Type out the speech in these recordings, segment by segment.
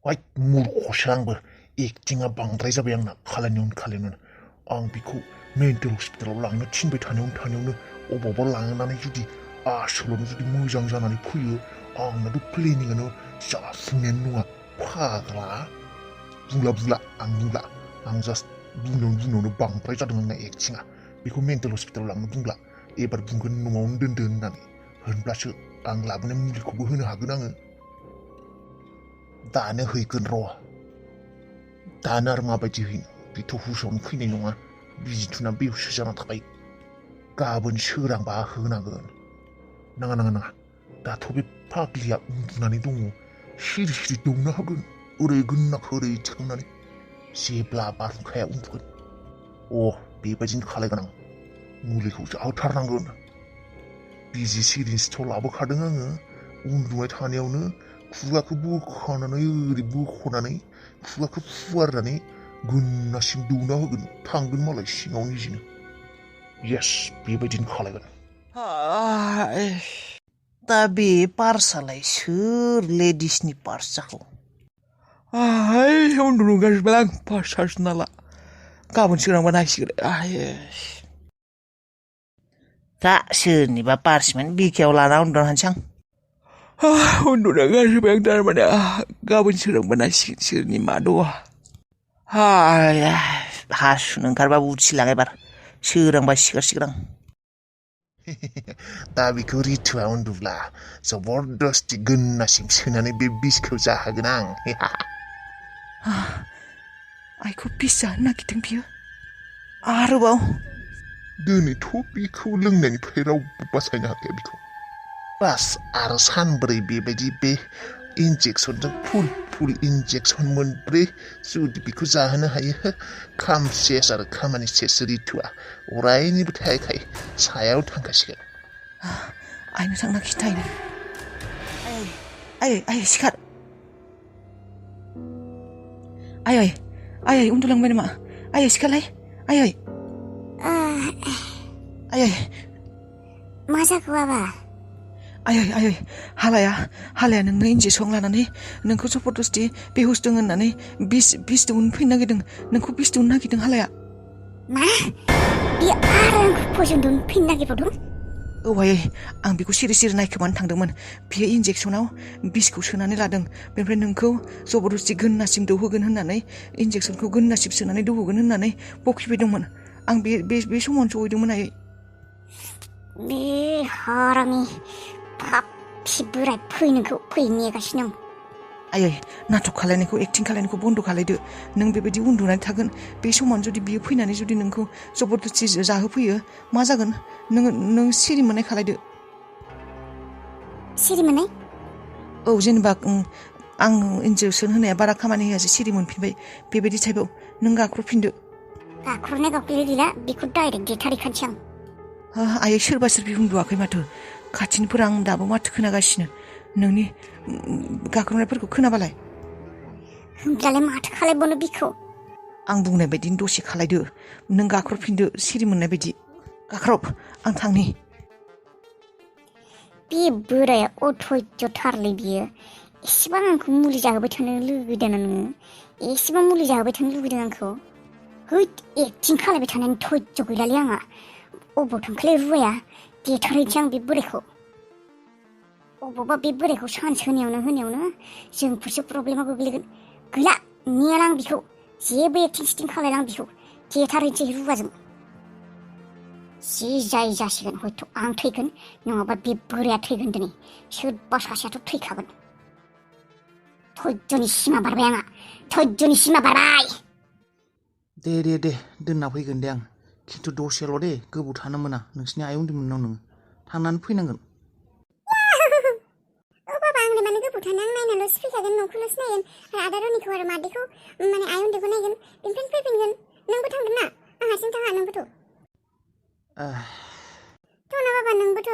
white मूर्खसो आंबो एक्टिंआ बांद्राय जाबाय आंना खालायनायावनो आं बिखौ मेन्टेल हस्पिटालाव लांनो थिनबाय थानायावनो अबावबा लांनानै जुदि आसोलावनो जुदि मोजां जानानै फैयो आंनाथ' प्लेनिंआनो जाफुंनायानो नङा फाग्ला बुंला आं जास्ट बुंनायावनो बांद्राय जादों आंना एक्टिंआ बेखौ मेन्टेल हस्पिटालाव लांनो बुंला एबार बुंगोन न'आवनो दोनदो होननानै होनब्लासो आं लाबोनाय मुलिखौबो होनो हागोन आङो दानो हैगोन र' दानो आरो माबायदि हैनो बेथ' हुसावनो फैनाय नङा बिजि थुना बेहुसो जाना थाबाय गाबोन सोरांबा होनांगोन नाङा दाथ' बे फाग्लिया उन्दुनानै दङ सिरि दौनो हागोन ओरै गोन्नाखौ ओरै थिखांनानै जेब्ला बारहुंखाया उन्दुगोन बेबायदिनो खालायगोन आं मुलिखौ जाहोथारनांगोन बिजि सिरिन्सथ' लाबोखादों आङो उन्दुबाय थानायावनो खुगाखौ बोखानानै ओरै बोख'नानै खुगाखौ फुवारनानै गोन्नासिम दौना होगोन थांगोन मालाय सिङाव निजिनो येस बेबायदिनो खालायगोन दा बे पार्सालाय सोर लेडिसनि पार्स जाखो उन्दुनो गाज्रिबाय आं पार्स सार्स नाला गाबोन सोरांबा नायसिगोन दा सोरनिबा पार्समोन बिखायाव लाना उन्दुना हानसै आं उन्दुनो गाज्रिबाय आं थारमाने गाबोन सोरांबा नायसिगोन सोरनि मा दङ हासुनो ओंखारबाबो उथिलाङा एबार सोरांबा सिखारसिगोन आं दा बेखौ रितुआ उन्दुब्ला जबरदस्ति गोन्नासिम सोनानै बे बिसखौ जाहोगोन आं आइखौ बिस जाहोनो नागिरदों बियो आरोबाव दिनैथ' बिखौ लोंनायनिफ्राय रावबो बासायनो हाखाया बिखौ बास आरो सानब्रै बेबायदि बे इन्जेक्सनजों फुल इन्जेक्सन मोनब्रै जुदि बिखौ जाहोनो हायो खाम सेस आरो खामानि सेस रितुआ अरायनिबो थाखाय सायाव थांखासिगोन आइनो थांना खिथाहैनो आइ सिखार आइ उन्दुलांबाय नामा आइ सिखारलाय आइ मा जाखो बाबा आइ हालाया नोंनो इन्जेक्सन लानानै नोंखौ जबरदस्ति बेहुस दं होननानै बिस दौनो फैनो नागिरदों नोंखौ बिस दौनो नागिरदों हालाया मा बियो आरो आंखौ पयजन दौनो फैनो नागिरबावदों आइ आं बेखौ सिरि नायखोमानो थांदोंमोन बियो इन्जेक्सनाव बिसखौ सोनानै लादों बेनिफ्राय नोंखौ जबरदस्ति गोन्नासिम दौहोगोन होननानै इन्जेक्सनखौ गोन्नासिम सोनानै दौहोगोन होननानै बखिबाय दंमोन आं बे समावनो सहैदोंमोन आइ बे हारामि फाफि बोराय फै नेगासिनो आइ नाटक खालायनायखौ एक्टिं खालायनायखौ बन्द' खालायदो नों बेबायदि उन्दुनानै थागोन बे समावनो जुदि बियो फैनानै जुदि नोंखौ जबरदस्ति जाहोफैयो मा जागोन नों सिरि मोननाय खालायदो सिरि मोननाय जेनेबा आं इन्जेक्सन होनाया बारा खामानि होआसै सिरि मोनफिनबाय बेबायदि टाइपआव नों गाख्रबफिनदो गाख्रबनाय गैला बेखौ डाइरेक्ट देथारिखानोसै आं आइ सोरबा सोरबि उन्दुवाखै माथो खाथिनिफोरा आं दाबो माथो खोनागासिनो नोंनि गाख्रबनायफोरखौ खोनाबालाय होमब्लालाय माथो खालायबावनो बिखौ आं बुंनाय बायदिनो दसे खालायदो नों गाख्रबफिनदो सिरि मोननाय बायदि गाख्रब आं थांनि बे बोराया अधैर्यथारलै बियो एसेबां आंखौ मुलि जाहोबाय थानो लुगैदों नोङो एसेबां मुलि जाहोबाय थानो लुगैदों आंखौ एक्टिं खालायबाय थानायनि धैर्य गैलालै आंहा अबाव थांखोलै रुवाया देथारहैनोसै आं बे बोरायखौ अबावबा बे बोरायखौ चान्स होनायावनो जोंफोरसो प्रब्लेमाव गोग्लैगोन गैला नेयाला आं बिखौ जेबो एक्टिं सिटिं खालायला आं बिखौ देथारहैनोसै रुवाजों जि जाय जासिगोन हयथ' आं थैगोन नङाबा बे बोराया थैगोन दिनै सोरबा सासेयाथ' थैखागोन धैर्यनि सिमा बारबाय आंहा धैर्यनि सिमा बारबाय दे दोनना फैगोन दे आं खिन्थु दसेल' दे गोबाव थानो मोना नोंसिनि आइ उन्दैमोननाव नोङो थांनानै फैनांगोन बाबा आंलाय मानो गोबाव थानो आं नायनाल'सो फैखागोन न'खौल'सो नायगोन आदा रनिखौ आरो मादैखौ माने आइ उन्दैखौ नायगोन बेनिफ्राय फैफिनगोन नोंबो थांगोन ना आं हारसिं थाङा नोंबोथ' थ' ना बाबा नोंबोथ'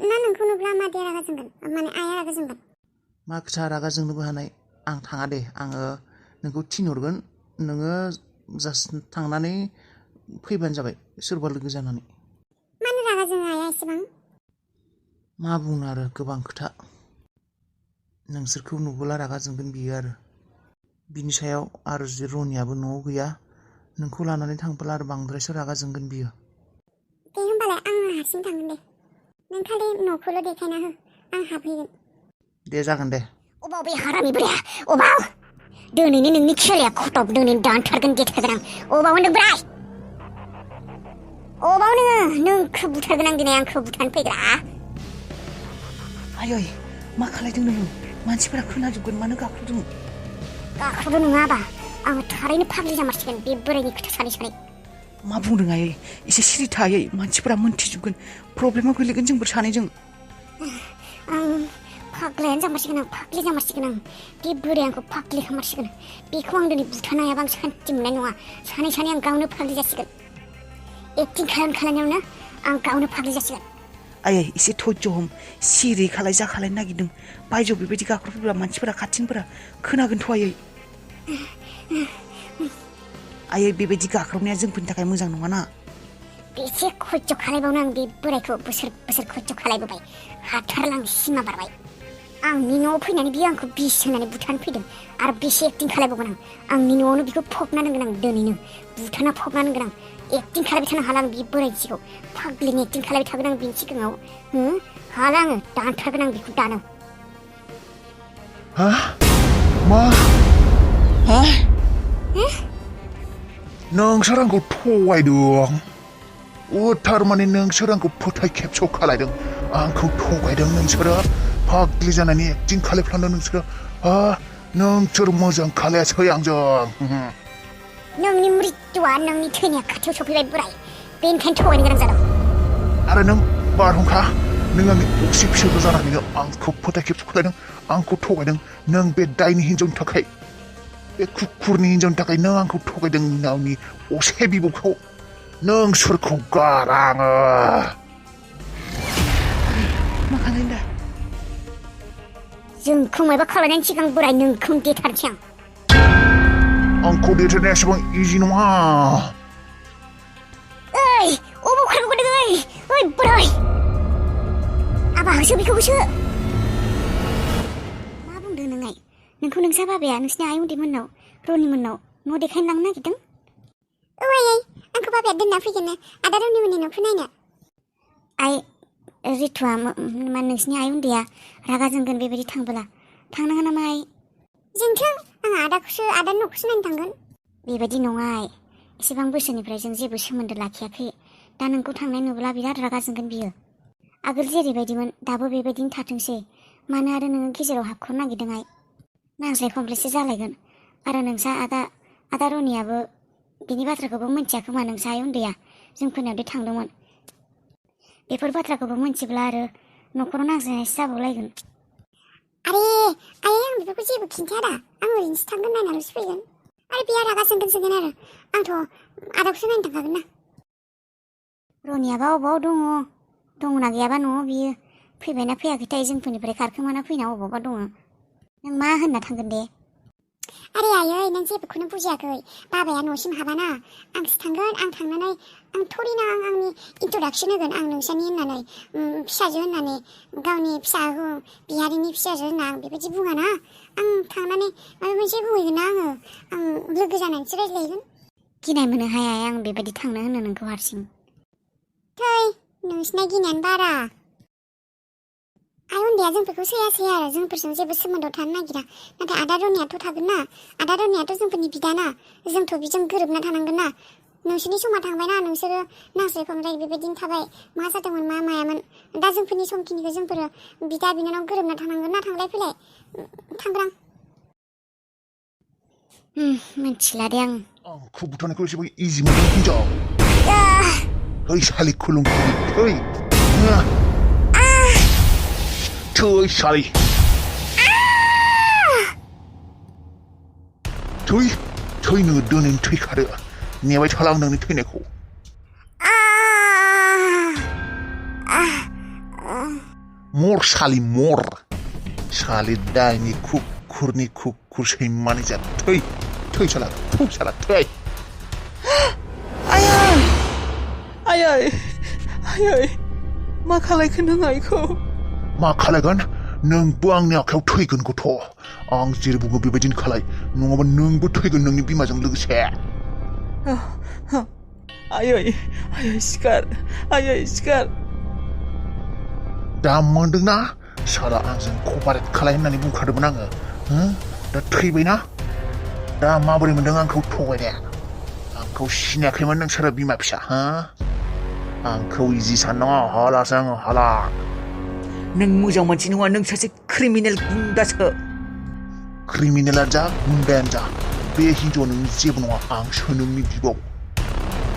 ना नोंखौ नुब्ला मादैया रागा जोंगोन माने आइया रागा जोंगोन मा खोथा रागा जोंनोबो हानाय आं थाङा दे आङो नोंखौ थिनहरगोन नोङो जास्ट थांनानै फैबानो जाबाय सोरबा लोगो जानानै मानो रागा जोङो आइया एसेबां मा बुंनो आरो गोबां खोथा नोंसोरखौ नुबोला रागा जोंगोन बियो आरो बिनि सायाव आरो जुदि रनियाबो न'आव गैया नोंखौ लानानै थांब्ला आरो बांद्रायसो रागा जोंगोन बियो दे होमबालाय आं हारसिं थांगोन दे नों खालि न'खौल' देखायना हो आं हाबहैगोन दे जागोन दे अबाव बे हारामि बोराया अबाव दिनैनो नोंनि खेलाया खटब दिनै दानथारगोन गेथारगोन आं अबाव होनदों बोराय अबाव नोंखौ बुथारगोन आं दिनै आंखौ बुथारनो फैग्रा आयै मा खालायदों नोङो मानसिफोरा खोनाजोबगोन मानो गाख्रुबदों गाख्रुबो नङाबा आङो थारैनो फाग्लि जामारसिगोन बे बोरायनि खोथा सानै मा बुंदों आयै एसे सिरि थायै मानसिफोरा मोनथिजोबगोन प्रब्लेमाव गोलैगोन जोंबो सानैजों आं फाग्लायानो जामारसिगोन आं फाग्लि जामारसिगोन आं बे बोराया आंखौ फाग्लि खालामसिगोन बेखौ आं दिनै बुथारनो हायाबा आं सान्थि मोननाय नङा सानै आं गावनो फाग्लि जासिगोन एक्टिं खालामनायावनो आं गावनो फाग्लि जासिगोन आयै एसे धैर्य हम सिरि खालाय जा खालायनो नागिरदों बायजोआव बेबायदि गाख्रुबोब्ला मानसिफोरा खाथिनिफोरा खोनागोनथ' आयै बेबायदि गाख्रबनाया जोंफोरनि थाखाय मोजां नङाना बेसे खयज' खालायबावनो आं बे बोरायखौ बोसोर खयज' खालायबोबाय हाथारला आं सिमा बारबाय आंनि न'आव फैनानै बियो आंखौ बिस होनानै बुथारनो फैदों आरो बेसे एक्टिं खालायबावगोन आं आंनि न'आवनो बिखौ फबना दोनगोन आं दिनैनो बुथारना फबना दोनगोन आं एक्टिं खालायबाय थानो हाला आं बे बोरायथिखौ फाग्लिनि एक्टिं खालायबाय थागोन आं बिनि सिगाङाव हाला आङो दानथारगोन आं बेखौ दानो मा हा नोंसोर आंखौ थगायदों थारमाने नोंसोर आंखौ फोथाय खेबस' खालायदों आंखौ थगायदों नोंसोरो फाग्लि जानायनि एक्टिं खालायफ्लांदों नोंसोरो नोंसोर मोजां खालायासै आंजों नोंनि मृत्युआ नोंनि थैनाया खाथियाव सफैबाय बोराय बेनिखायनो थगायनो गोनां जादों आरो नों बारहुंखा नों आंनि असे फिसाजो जानानैनो आंखौ फोथाय खेबस' खालायदों आंखौ थगायदों नों बे दायनि हिन्जावनि थाखाय बे कुकुरनि हिन्जावनि थाखाय नों आंखौ थगायदों गावनि असे बिबौखौ नों सोरखौ गारा आङो मा खालायदों दा जोंखौ माबा खालायनायनि सिगां बोराय नोंखौ देथारसै आं आंखौ देथारनाया एसेबां इजि नङा ओइ अबाव खारबोदों ओइ बोराय आबा होसो बेखौ होसो मा बुंदों नोंलाय नोंखौ नोंसा बाबाया नोंसिनि आइ उन्दैमोननाव रनिमोननाव न' देखायनो लांनो नागिरदों आयै आंखौ बाबाया दोनना फैगोन आदा रनिमोननि न'खौ नायनो आइ रितुआ मा नोंसिनि आइ उन्दैया रागा जोंगोन बेबायदि थांबोला थांनाङा नामा आइ जोंथों आं आदा न'खौसो नायनो थांगोन बेबायदि नङा आइ एसेबां बोसोरनिफ्राय जों जेबो सोमोन्दो लाखियाखै दा नोंखौ थांनाय नुब्ला बिराद रागा जोंगोन बियो आगोल जेरैबायदिमोन दाबो बेबायदिनो थाथोंसै मानो आरो नोङो गेजेराव हाबख'नो नागिरदों आइ नांज्लाय खमज्लायसो जालायगोन आरो नोंसा आदा रनियाबो बिनि बाथ्राखौबो मिन्थिया खोमा नोंसा आइ उन्दैया जोंफोरनियाव दि थांदोंमोन बेफोर बाथ्राखौबो मिन्थिब्ला आरो न'खराव नांज्लायनायसो जाबावलायगोन आरे आइ आं बेफोरखौ जेबो खिन्थाया दा आं ओरैनोसो थांगोन नायनानैसो फैगोन आरो बियो रागा जोंगोन आरो आंथ' आदाखौसो नायनो थांखागोन ना रनियाबा अबाव दङना गैयाबा न'आव बियो फैबायना फैयाखैथाय जोंफोरनिफ्राय खारखोमाना फैना अबावबा दङ नों मा होनना थांगोन दे आरे आयै नों जेबोखौनो बुजियाखै बाबाया न'सिम हाबाना आंसो थांगोन आं थांनानै आं थरिना आंनि इन्ट्रडाक्सन होगोन आं नोंसानि होननानै फिसाजो होननानै गावनि फिसा बिहारिनि फिसाजो होनना आं बेबायदि बुङाना आं थांनानै माबा मोनसे बुंहैगोन ना आं लोगो जानानैसो रायज्लायगोन गिनाय मोनो हाया आं बेबायदि थांनो होनो नोंखौ हारसिं थै नोंसिना गिनायानो बारा आइ उन्दैया जोंफोरखौ सैयासै आरो जोंफोरजों जेबो सोमोन्दोआव थानो नागिरा नाथाय आदा रनियाथ' थागोन ना आदा रनियाथ' जोंफोरनि बिदाना जोंथ' बिजों गोरोबना थानांगोन ना नोंसोरनि समा थांबायना नोंसोरो नांज्लाय खमलाय बेबायदिनो थाबाय मा जादोंमोन मा मायामोन दा जोंफोरनि समखिनिखौ जोंफोरो बिदा बिनानाव गोरोबना थानांगोन ना थांलाय फैलाय थांग्रां मिथिला दे आंखौ बुथारनायखौ एसेबां इजि मोनदों हिन्जाव ओइ सालि खुलुमखुलि थै सालि थै नोङो दिनैनो थैखादो नेबाय थाला आं नोंनि थैनायखौ मर सालि दायनि कुकुर सैमानि जा थै साला थै आयै मा खालायखो नों आइखौ मा खालायगोन नोंबो आंनि आखायाव थैगोन गथ' आं जेरै बुङो बेबायदिनो खालाय नङाबा नोंबो थैगोन नोंनि बिमाजों लोगोसे आयै सिखार आयै सिखार दा मोनदोंना साला आंजों कपारेट खालाय होननानै बुंखादोंमोन आङो दा थैबायना दा माबोरै मोनदों आंखौ थगायनाया आंखौ सिनायाखैमोन नोंसोरो बिमा फिसा आंखौ इजि साननाङा हालासो आङो हाला नों मोजां मानसि नङा नों सासे क्रिमिनेल गुन्दासो क्रिमिनेला जा गुन्दायानो जा बे हिनजाव नोंनि जेबो नङा आंसो नोंनि बिबौ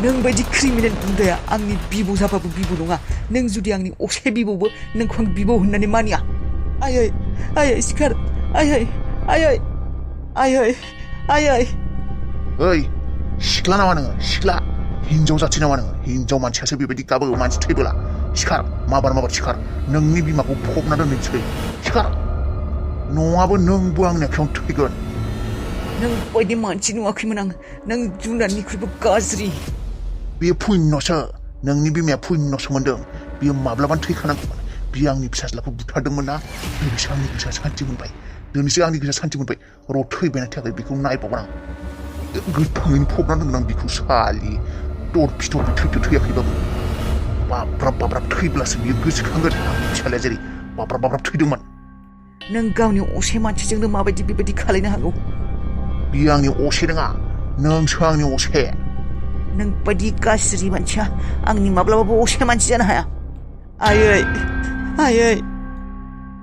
नों बायदि क्रिमिनेल गुन्दाया आंनि बिबौ जाबाबो बिबौ नङा नों जुदि आंनि असे बिबौबो नोंखौ आं बिबौ होननानै मानिया आयै सिखार आयै ओइ सिख्ला नामा नोङो सिख्ला हिनजाव जाथि नामा नोङो हिनजाव मानसियासो बेबायदि गाबो मानसि थैबोला सिखार माबार सिखार नोंनि बिमाखौ फबना दोननोसै सिखार नङाबो नोंबो आंनि आखायाव थैगोन नों बायदि मानसि नुवाखैमोन आं नों जुनारनिख्रुइबो गाज्रि बे पुण्यसो नोंनि बिमाया पुण्यसो मोनदों बियो माब्लाबानो थैखानांगौमोन बियो आंनि फिसाज्लाखौ बुथारदोंमोन ना दिनैसो आंनि गोसोआ सान्थि मोनबाय र' थैबायना थैयाखै बेखौ नायबावगोन आं गोथाङैनो फबना दोनगोन आं बेखौ सालि दर थैयाखैबाबो बाब्राब थैब्लासो बियो गोसोखांगोन आंनि फिसालाया जेरै बाब्राब थैदोंमोन नों गावनि असे मानसिजोंनो माबायदि बेबायदि खालायनो हागौ बियो आंनि असे नङा नोंसो आंनि असे नों बायदि गाज्रि मानसिया आंनि माब्लाबाबो असे मानसि जानो हाया आयै